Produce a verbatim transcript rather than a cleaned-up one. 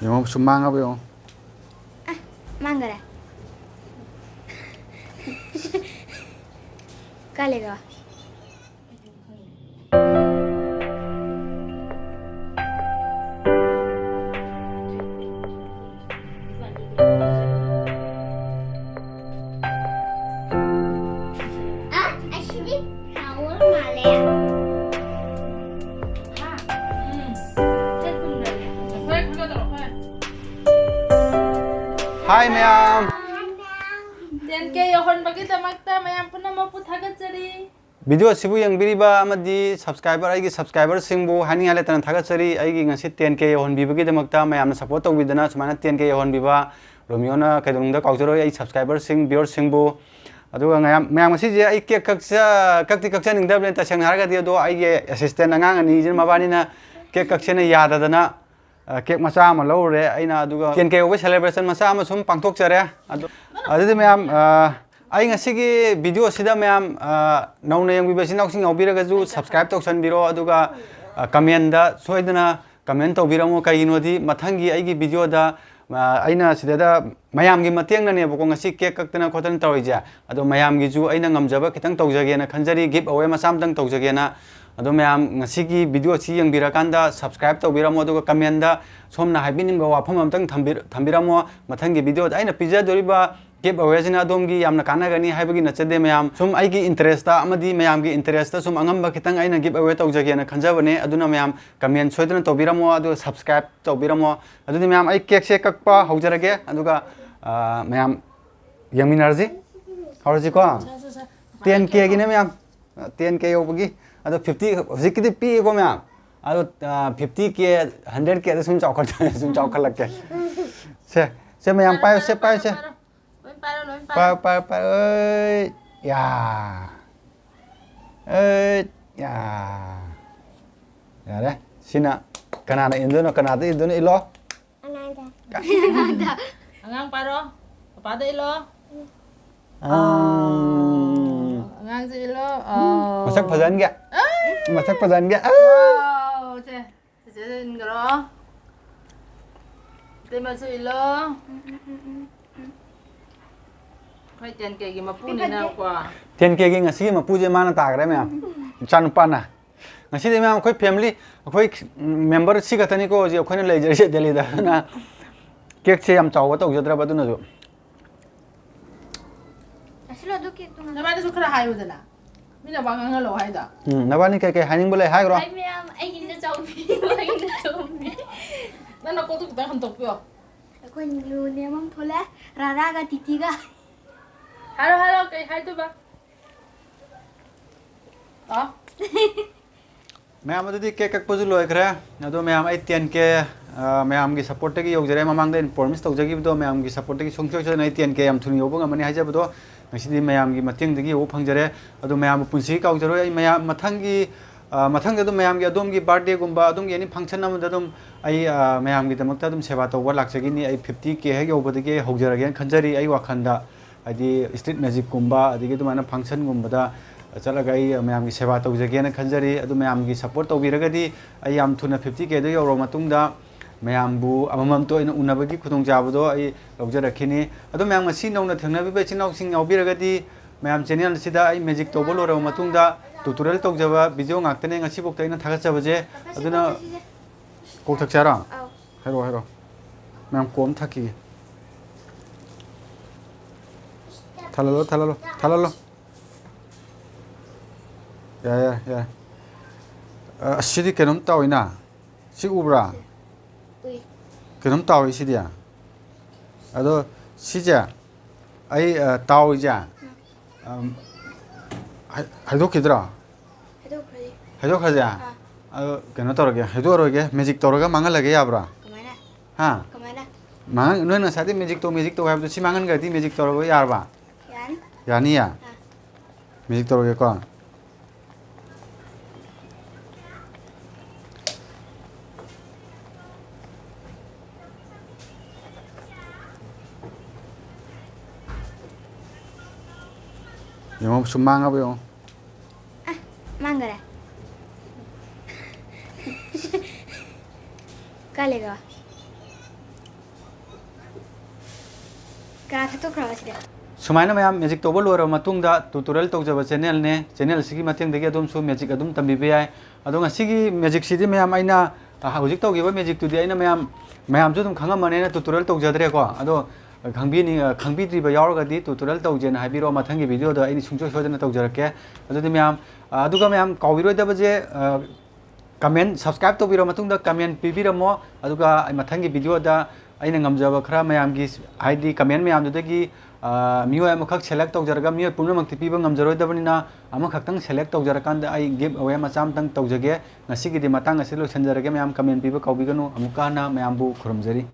ꯌꯦꯡꯉꯣ, ꯁꯨꯝ ꯃꯥꯡꯉꯕ ꯌꯦꯡꯉꯣ꯫ ꯑ, ꯃꯥꯡꯈꯔꯦ꯫ ꯀꯥꯏ ꯂꯩꯈ꯭ꯔꯕ? ꯑ, ꯑꯁꯤꯗꯤ ꯐ꯭ꯂꯥꯋꯔ ꯃꯥꯜꯂꯦ꯫ ꯍꯥꯏ ꯃꯌꯥꯝ꯫ ꯇꯦꯟ ꯀꯦ ꯌꯧꯍꯟꯕꯒꯤꯗꯃꯛꯇ ꯃꯌꯥꯝ ꯄꯨꯝꯅꯃꯛꯄꯨ ꯊꯥꯒꯠꯆꯔꯤ꯫ ꯚꯤꯗꯤꯑꯣ ꯑꯁꯤꯕꯨ ꯌꯦꯡꯕꯤꯔꯤꯕ ꯑꯃꯗꯤ ꯁꯕꯁꯀ꯭ꯔꯥꯏꯕꯔ, ꯑꯩꯒꯤ ꯁꯕꯁꯀ꯭ꯔꯥꯏꯕꯔꯁꯤꯡꯕꯨ ꯍꯥꯏꯅꯤꯡꯉꯥꯏ ꯂꯩꯇꯅ ꯊꯥꯒꯠꯆꯔꯤ꯫ ꯑꯩꯒꯤ ꯉꯁꯤ ꯇꯦꯟ ꯀꯦ ꯌꯧꯍꯟꯕꯤꯕꯒꯤꯗꯃꯛꯇ ꯃꯌꯥꯝꯅ ꯁꯞꯄꯣꯔꯠ ꯇꯧꯕꯤꯗꯅ ꯁꯨꯃꯥꯏꯅ ꯇꯦꯟ ꯀꯦ ꯌꯧꯍꯟꯕꯤꯕ ꯔꯣꯃꯤꯌꯣꯅ ꯀꯩꯗꯧꯅꯨꯡꯗ ꯀꯥꯎꯖꯔꯣꯏ ꯑꯩ ꯁꯕꯁꯀ꯭ꯔꯥꯏꯕꯔꯁꯤꯡ, ꯚ꯭ꯌꯨꯋꯔꯁꯤꯡꯕꯨ꯫ ꯑꯗꯨꯒ ꯃꯌꯥꯝ, ꯃꯌꯥꯝ ꯉꯁꯤꯁꯦ ꯑꯩ ꯀꯦꯛ ꯀꯛꯆ-, ꯀꯛꯇꯤ ꯀꯛꯆꯅꯤꯡꯗꯕꯅꯦ ꯇꯁꯦꯡꯅ ꯍꯥꯏꯔꯒꯗꯤ, ꯑꯗꯣ ꯑꯩꯒꯤ ꯑꯦꯁꯤꯁꯇꯦꯟ ꯑꯉꯥꯡ ꯑꯅꯤꯁꯤꯅ ꯃꯕꯥꯅꯤꯅ ꯀꯦꯛ ꯀꯛꯁꯦꯅ ꯌꯥꯗꯗꯅ ꯑ, ꯀꯦꯛ ꯃꯆꯥ ꯑꯃ ꯂꯧꯔꯨꯔꯦ ꯑꯩꯅ, ꯑꯗꯨꯒ ꯇꯦꯟ ꯀꯦ ꯌꯧꯕꯩ ꯁꯦꯂꯦꯕ꯭ꯔꯦꯁꯟ ꯃꯆꯥ ꯑꯃ ꯁꯨꯝ ꯄꯥꯡꯊꯣꯛꯆꯔꯦ꯫ ꯑꯗꯨ, ꯑꯗꯨꯗꯤ ꯃꯌꯥꯝ, ꯑ, ꯑꯩ ꯉꯁꯤꯒꯤ ꯚꯤꯗꯤꯑꯣꯁꯤꯗ ꯃꯌꯥꯝ, ꯑ, ꯅꯧꯅ ꯌꯦꯡꯕꯤꯕ ꯏꯆꯤꯟ ꯏꯅꯥꯎꯁꯤꯡ ꯌꯥꯎꯕꯤꯔꯒꯁꯨ ꯁꯕꯁꯀ꯭ꯔꯥꯏꯕ ꯇꯧꯁꯟꯕꯤꯔꯣ, ꯑꯗꯨꯒ, ꯑ, ꯀꯃꯦꯟꯗ ꯁꯣꯏꯗꯅ ꯀꯃꯦꯟ ꯇꯧꯕꯤꯔꯝꯃꯣ꯫ ꯀꯩꯒꯤꯅꯣꯗꯤ ꯃꯊꯪꯒꯤ ꯑꯩꯒꯤ ꯚꯤꯗꯤꯑꯣꯗ, ꯑ, ꯑꯩꯅ ꯁꯤꯗꯩꯗ ꯃꯌꯥꯝꯒꯤ ꯃꯇꯦꯡꯅꯅꯦꯕꯀꯣ ꯉꯁꯤ ꯀꯦꯛ ꯀꯛꯇꯅ ꯈꯣꯠꯇꯅ ꯇꯧꯔꯤꯁꯦ꯫ ꯑꯗꯣ ꯃꯌꯥꯝꯒꯤꯁꯨ ꯑꯩꯅ ꯉꯝꯖꯕ ꯈꯤꯇꯪ ꯇꯧꯖꯒꯦꯅ ꯈꯟꯖꯔꯤ, ꯒꯤꯐ ꯑꯋꯦ ꯃꯆꯥ ꯑꯃꯇꯪ ꯇꯧꯖꯒꯦꯅ꯫ ꯑꯗꯣ ꯃꯌꯥꯝ ꯉꯁꯤꯒꯤ ꯚꯤꯗꯤꯑꯣꯁꯤ ꯌꯦꯡꯕꯤꯔꯀꯥꯟꯗ ꯁꯕꯁꯀ꯭ꯔꯥꯏꯕ ꯇꯧꯕꯤꯔꯝꯃꯣ, ꯑꯗꯨꯒ ꯀꯃꯦꯟꯗ ꯁꯣꯝꯅ ꯍꯥꯏꯕꯤꯅꯤꯡꯕ ꯋꯥꯐꯝ ꯑꯃꯇꯪ ꯊꯝꯕꯤꯔ-, ꯊꯝꯕꯤꯔꯝꯃꯣ꯫ ꯃꯊꯪꯒꯤ ꯚꯤꯗꯤꯑꯣꯗ ꯑꯩꯅ ꯄꯤꯖꯗꯣꯔꯤꯕ ꯒꯤꯐ ꯑꯋꯦꯁꯤꯅ ꯑꯗꯣꯝꯒꯤ ꯌꯥꯝꯅ ꯀꯥꯟꯅꯒꯅꯤ ꯍꯥꯏꯕꯒꯤ ꯅꯠꯆꯗꯦ ꯃꯌꯥꯝ꯫ ꯁꯨꯝ ꯑꯩꯒꯤ ꯏꯟꯇꯔꯦꯁꯇ ꯑꯃꯗꯤ ꯃꯌꯥꯝꯒꯤ ꯏꯟꯇꯔꯦꯁꯇ ꯁꯨꯝ ꯑꯉꯝꯕ ꯈꯤꯇꯪ ꯑꯩꯅ ꯒꯤꯐ ꯑꯋꯦ ꯇꯧꯖꯒꯦꯅ ꯈꯟꯖꯕꯅꯦ꯫ ꯑꯗꯨꯅ ꯃꯌꯥꯝ ꯀꯃꯦꯟ ꯁꯣꯏꯗꯅ ꯇꯧꯕꯤꯔꯝꯃꯣ, ꯑꯗꯨꯒ ꯁꯕꯁꯀ꯭ꯔꯥꯏꯕ ꯇꯧꯕꯤꯔꯝꯃꯣ꯫ ꯑꯗꯨꯗꯤ ꯃꯌꯥꯝ ꯑꯩ ꯀꯦꯛꯁꯦ ꯀꯛꯄ ꯍꯧꯖꯔꯒꯦ, ꯑꯗꯨꯒ, ꯑ, ꯃꯌꯥꯝ ꯌꯦꯡꯃꯤꯟꯅꯔꯁꯤ꯫ ꯍꯧꯔꯁꯤꯀꯣ꯫ ꯁꯦ, ꯁꯦ, ꯁꯦ꯫ ꯇꯦꯟ ꯀꯦꯒꯤꯅꯦ ꯃꯌꯥꯝ꯫ ꯇꯦꯟ ꯀꯦ ꯌꯧꯕꯒꯤ꯫ ꯑꯗꯣ ꯐꯤꯐꯇꯤ, ꯍꯧꯖꯤꯛꯀꯤꯗꯤ ꯄꯤꯛꯑꯦꯀꯣ ꯃꯌꯥꯝ꯫ ꯑꯗꯣ, ꯑ, ꯐꯤꯐꯇꯤ ꯀꯦ, ꯍꯟꯗ꯭ꯔꯦꯠ ꯀꯦꯗ ꯁꯨꯝ ꯆꯥꯎꯈꯠ-, ꯁꯨꯝ ꯆꯥꯎꯈꯠꯂꯛꯀꯦ꯫ ꯁꯦ, ꯁꯦ ꯃꯌꯥꯝ ꯄꯥꯏꯌꯨ, ꯁꯦ ꯄꯥꯏꯌꯨ, ꯁꯦ꯫ ꯂꯣꯏ ꯄꯥꯏꯔꯣ, ꯂꯣꯏ ꯄꯥꯏꯔꯣ꯫ ꯄꯥꯏꯌꯨ, ꯄꯥꯏꯌꯨ, ꯄꯥꯏꯌꯨ꯫ ꯑꯩ, ꯌꯥ꯫ ꯑꯩ, ꯌꯥ꯫ ꯌꯥꯔꯦ꯫ ꯁꯤꯅ ꯀꯅꯥꯅ ꯏꯟꯗꯣꯏꯅꯣ? ꯀꯅꯥꯗ ꯏꯟꯗꯣꯏꯅꯣ? ꯏꯜꯂꯣ꯫ ꯑꯉꯥꯡꯗ꯫ ꯑꯉꯥꯡ ꯄꯥꯔꯣ꯫ ꯄꯄꯥꯗ ꯏꯜꯂꯣ꯫ ꯑꯥ꯫ ꯑꯉꯥꯡꯁꯦ ꯏꯜꯂꯣ꯫ ꯑꯥꯎ꯫ ꯃꯁꯛ ꯐꯖꯍꯟꯒꯦ꯫ ꯑꯥ꯫ ꯃꯁꯛ ꯐꯖꯍꯟꯒꯦ꯫ ꯑꯥ꯫ ꯋꯥꯎ, ꯁꯦ꯫ ꯆꯦꯆꯦꯗ ꯏꯟꯈ꯭ꯔꯣ꯫ ꯇꯦꯃꯁꯨ ꯏꯜꯂꯣ꯫ ꯑꯩꯈꯣꯏ ꯇꯦꯟ ꯀꯦꯒꯤ ꯃꯄꯨꯅꯤꯅꯀꯣ꯫ ꯇꯦꯟ ꯀꯦꯒꯤ ꯉꯁꯤꯒꯤ ꯃꯄꯨꯁꯦ ꯃꯥꯅ ꯇꯥꯈ꯭ꯔꯦ, ꯃꯌꯥꯝ꯫ ꯏꯆꯥꯅꯨꯄꯥꯅ꯫ ꯉꯁꯤꯗꯤ, ꯃꯌꯥꯝ, ꯑꯩꯈꯣꯏ family, ꯑꯩꯈꯣꯏ member ꯁꯤ ꯈꯛꯇꯅꯤꯀꯣ ꯍꯧꯖꯤꯛ ꯑꯩꯈꯣꯏꯅ ꯂꯩꯖꯔꯤꯁꯦ ꯗꯦꯜꯂꯤꯗ꯫ ꯑꯗꯨꯅ cake ꯁꯦ ꯌꯥꯝ ꯆꯥꯎꯕ ꯇꯧꯖꯗ꯭ꯔꯕ, ꯑꯗꯨꯅꯁꯨ꯫ ꯆꯥꯁꯤꯜꯂꯣ ꯑꯗꯨ cake ꯇꯨ꯫ ꯅꯕꯥꯅꯤꯁꯨ ꯈꯔ ꯍꯥꯏꯌꯨꯗꯅ꯫ ꯃꯤꯅ ꯋꯥ ꯉꯥꯡꯍꯜꯂꯣ ꯍꯥꯏꯗꯣ꯫ ꯎꯝ, ꯅꯕꯥꯅꯤ ꯀꯩ ꯀꯩ ꯍꯥꯏꯅꯤꯡꯕ ꯂꯩ ꯍꯥꯏꯈ꯭ꯔꯣ꯫ ꯍꯥꯏ ꯃꯌꯥꯝ, ꯑꯩꯒꯤꯅ ꯆꯥꯎꯕꯤ, ꯃꯣꯏꯒꯤꯅ ꯆꯥꯎꯕꯤ꯫ ꯅꯪ ꯅꯀꯣꯛꯇꯣ ꯈꯤꯇꯪ ꯍꯟꯗꯣꯛꯄꯤꯌꯣ꯫ ꯑꯩꯈꯣꯏ new name ꯑꯃ ꯊꯣꯛꯂꯛꯑꯦ, ꯔꯥꯔꯥꯒ ꯇꯤꯇꯤꯒ꯫ ꯍꯥꯏꯔꯣ, ꯍꯥꯏꯔꯣ, ꯀꯩ ꯍꯥꯏꯗꯣꯏꯕ? ꯑ? ꯃꯌꯥꯝ, ꯑꯗꯨꯗꯤ cake ꯀꯛꯄꯁꯨ ꯂꯣꯏꯈ꯭ꯔꯦ꯫ ꯑꯗꯣ ꯃꯌꯥꯝ, ꯑꯩ ten K, ꯑ, ꯃꯌꯥꯝꯒꯤ support ꯇꯒꯤ ꯌꯧꯖꯔꯦ꯫ ꯃꯃꯥꯡꯗ ꯑꯩꯅ promise ꯇꯧꯖꯈꯤꯕꯗꯣ, ꯃꯌꯥꯝꯒꯤ support ꯇꯒꯤ ꯁꯨꯡꯁꯣꯏ ꯁꯣꯏꯗꯅ ꯑꯩ ten K ꯌꯥꯝ ꯊꯨꯅ ꯌꯧꯕ ꯉꯝꯃꯅꯤ ꯍꯥꯏꯖꯕꯗꯣ, ꯉꯁꯤꯗꯤ ꯃꯌꯥꯝꯒꯤ ꯃꯇꯦꯡꯗꯒꯤ ꯌꯧꯕ ꯐꯪꯖꯔꯦ꯫ ꯑꯗꯣ ꯃꯌꯥꯝꯕꯨ ꯄꯨꯟꯁꯤꯒꯤ ꯀꯥꯎꯖꯔꯣꯏ꯫ ꯑꯩ ꯃꯌꯥꯝ ꯃꯊꯪꯒꯤ, ꯑ, ꯃꯊꯪꯗ ꯑꯗꯨꯝ ꯃꯌꯥꯝꯒꯤ ꯑꯗꯣꯝꯒꯤ birthday ꯒꯨꯝꯕ, ꯑꯗꯣꯝꯒꯤ any function ꯑꯃꯗ ꯑꯗꯨꯝ ꯑꯩ, ꯑ, ꯃꯌꯥꯝꯒꯤꯗꯃꯛꯇ ꯑꯗꯨꯝ ꯁꯦꯕꯥ ꯇꯧꯕ ꯂꯥꯛꯆꯒꯅꯤ꯫ ꯑꯩ fifty K ꯍꯦꯛ ꯌꯧꯕꯗꯒꯤ ꯑꯩ ꯍꯧꯖꯔꯒꯦꯅ ꯈꯟꯖꯔꯤ ꯑꯩ ꯋꯥꯈꯜꯗ꯫ ꯍꯥꯏꯗꯤ street magic ꯀꯨꯝꯕ, ꯑꯗꯒꯤ ꯑꯗꯨꯃꯥꯏꯅ function ꯒꯨꯝꯕꯗ ꯆꯠꯂꯒ ꯑꯩ ꯃꯌꯥꯝꯒꯤ ꯁꯦꯕꯥ ꯇꯧꯖꯒꯦꯅ ꯈꯟꯖꯔꯤ꯫ ꯑꯗꯨ ꯃꯌꯥꯝꯒꯤ support ꯇꯧꯕꯤꯔꯒꯗꯤ ꯑꯩ ꯌꯥꯝ ꯊꯨꯅ fifty K ꯗꯣ ꯌꯧꯔꯕ ꯃꯇꯨꯡꯗ ꯃꯌꯥꯝꯕꯨ ꯑꯃꯃꯝꯇ ꯑꯣꯏꯅ ꯎꯅꯕꯒꯤ ꯈꯨꯗꯣꯡꯆꯥꯕꯗꯣ ꯑꯩ ꯂꯧꯖꯔꯛꯈꯤꯅꯤ꯫ ꯑꯗꯣ ꯃꯌꯥꯝ, ꯉꯁꯤ ꯅꯧꯅ ꯊꯦꯡꯅꯕꯤꯕ ꯏꯆꯤꯟ ꯏꯅꯥꯎꯁꯤꯡ ꯌꯥꯎꯕꯤꯔꯒꯗꯤ, ꯃꯌꯥꯝ, channel ꯑꯁꯤꯗ ꯑꯩ magic ꯇꯧꯕ ꯂꯣꯏꯔꯕ ꯃꯇꯨꯡꯗ tutorial ꯇꯧꯖꯕ video ꯉꯥꯛꯇꯅꯦ ꯉꯁꯤꯐꯥꯎꯗ ꯑꯩꯅ ꯊꯥꯒꯠꯆꯕꯁꯦ꯫ ꯑꯗꯨꯅ ꯀꯣꯛ ꯊꯛꯁꯦ ꯍꯥꯏꯔꯣ? ꯑꯧ꯫ ꯍꯥꯏꯔꯛꯑꯣ, ꯍꯥꯏꯔꯛꯑꯣ꯫ ꯃꯌꯥꯝ ꯀꯣꯝ ꯊꯛꯈꯤꯒꯦ꯫ ꯊꯜꯍꯜꯂꯣ, ꯊꯜꯍꯜꯂꯣ, ꯊꯜꯍꯜꯂꯣ꯫ ꯌꯥꯔꯦ, ꯌꯥꯔꯦ, ꯌꯥꯔꯦ꯫ ꯑ, ꯑꯁꯤꯗꯤ ꯀꯩꯅꯣꯝ ꯇꯧꯏꯅ꯫ ꯁꯤ ꯎꯕ꯭ꯔꯥ? ꯎꯏ꯫ ꯀꯩꯅꯣꯝ ꯇꯧꯏ ꯁꯤꯗꯤ꯫ ꯑꯗꯣ ꯁꯤꯁꯦ ꯑꯩ, ꯑ, ꯇꯥꯎꯔꯤꯁꯦ, ꯑꯝ, ꯍꯩ-, ꯍꯩꯗꯣꯛꯈꯤꯗ꯭ꯔꯣ? ꯍꯩꯗꯣꯛꯈ꯭ꯔꯁꯤ꯫ ꯍꯩꯗꯣꯛꯈ꯭ꯔꯁꯦ? ꯑꯥ꯫ ꯑꯗꯣ ꯀꯩꯅꯣ ꯇꯧꯔꯒꯦ, ꯍꯩꯗꯣꯛꯑꯔꯣꯏꯒꯦ, magic ꯇꯧꯔꯒ ꯃꯥꯡꯍꯜꯂꯒꯦ ꯌꯥꯕ꯭ꯔꯥ? ꯀꯃꯥꯏꯅ? ꯍꯥ? ꯀꯃꯥꯏꯅ? ꯃꯥꯡꯍꯟ-, ꯅꯣꯏꯅ ꯉꯁꯥꯏꯗꯩ magic ꯇꯧ, magic ꯇꯧ ꯍꯥꯏꯕꯗꯣ ꯁꯤ ꯃꯥꯡꯍꯟꯈ꯭ꯔꯗꯤ magic ꯇꯧꯔꯕ ꯌꯥꯔꯕ? ꯌꯥꯅꯤ꯫ ꯌꯥꯅꯤꯌꯦ? ꯑꯥ꯫ Magic ꯇꯧꯔꯒꯦꯀꯣ꯫ ꯌꯦꯡꯉꯣ, ꯁꯨꯝ ꯃꯥꯡꯉꯕ ꯌꯦꯡꯉꯣ꯫ ꯑ, ꯃꯥꯡꯈꯔꯦ꯫ ꯀꯥꯏ ꯂꯩꯈ꯭ꯔꯕ? ꯀꯥ ꯊꯛꯇꯣꯛꯈ꯭ꯔꯕ ꯁꯤꯗꯤ? ꯁꯨꯃꯥꯏꯅ ꯃꯌꯥꯝ magic ꯇꯧꯕ ꯂꯣꯏꯔꯕ ꯃꯇꯨꯡꯗ tutorial ꯇꯧꯖꯕ channelꯅꯦ꯫ Channelꯁꯤꯒꯤ ꯃꯇꯦꯡꯗꯒꯤ ꯑꯗꯣꯝꯁꯨ magic ꯑꯗꯨꯝ ꯇꯝꯕꯤꯕ ꯌꯥꯏ꯫ ꯑꯗꯣ ꯉꯁꯤꯒꯤ magicꯁꯤꯗꯤ ꯃꯌꯥꯝ ꯑꯩꯅ, ꯑ, ꯍꯧꯖꯤꯛ ꯇꯧꯈꯤꯕ magicꯇꯨꯗꯤ ꯑꯩꯅ ꯃꯌꯥꯝ, ꯃꯌꯥꯝꯁꯨ ꯑꯗꯨꯝ ꯈꯪꯉꯝꯃꯅꯤꯅ tutorial ꯇꯧꯖꯗ꯭ꯔꯦꯀꯣ꯫ ꯑꯗꯣ ꯈꯪꯕꯤꯅꯤꯡ-, ꯑ, ꯈꯪꯕꯤꯗ꯭ꯔꯤꯕ ꯌꯥꯎꯔꯒꯗꯤ tutorial ꯇꯧꯖꯦꯅ ꯍꯥꯏꯕꯤꯔꯛꯑꯣ, ꯃꯊꯪꯒꯤ videoꯗ ꯑꯩꯅ ꯁꯨꯡꯁꯣꯏ ꯁꯣꯏꯗꯅ ꯇꯧꯖꯔꯛꯀꯦ꯫ ꯑꯗꯨꯗꯤ ꯃꯌꯥꯝ, ꯑ, ꯑꯗꯨꯒ ꯃꯌꯥꯝ ꯀꯥꯎꯕꯤꯔꯣꯏꯗꯕꯁꯦ, ꯑ, comment, subscribe ꯇꯧꯕꯤꯔ ꯃꯇꯨꯡꯗ comment ꯄꯤꯕꯤꯔꯝꯃꯣ꯫ ꯑꯗꯨꯒ ꯑꯩ ꯃꯊꯪꯒꯤ videoꯗ ꯑꯩꯅ ꯉꯝꯖꯕ ꯈꯔ ꯃꯌꯥꯝꯒꯤ, ꯍꯥꯏꯗꯤ comment ꯃꯌꯥꯝꯗꯨꯗꯒꯤ, ꯑ, ꯃꯤꯑꯣꯏ ꯑꯃꯈꯛ select ꯇꯧꯖꯔꯒ, ꯃꯤꯑꯣꯏ ꯄꯨꯝꯅꯃꯛꯇꯤ ꯄꯤꯕ ꯉꯝꯖꯔꯣꯏꯗꯕꯅꯤꯅ, ꯑꯃꯈꯛꯇꯪ select ꯇꯧꯖꯔꯀꯥꯟꯗ ꯑꯩ giveaway ꯃꯆꯥ ꯑꯃꯇꯪ ꯇꯧꯖꯒꯦ꯫ ꯉꯁꯤꯒꯤꯗꯤ ꯃꯇꯥꯡ ꯑꯁꯤ ꯂꯣꯏꯁꯤꯟꯖꯔꯒꯦ꯫ ꯃꯌꯥꯝ comment ꯄꯤꯕ ꯀꯥꯎꯕꯤꯒꯅꯨ꯫ ꯑꯃꯨꯛꯀ ꯍꯟꯅ ꯃꯌꯥꯝꯕꯨ ꯈꯨꯔꯨꯝꯖꯔꯤ꯫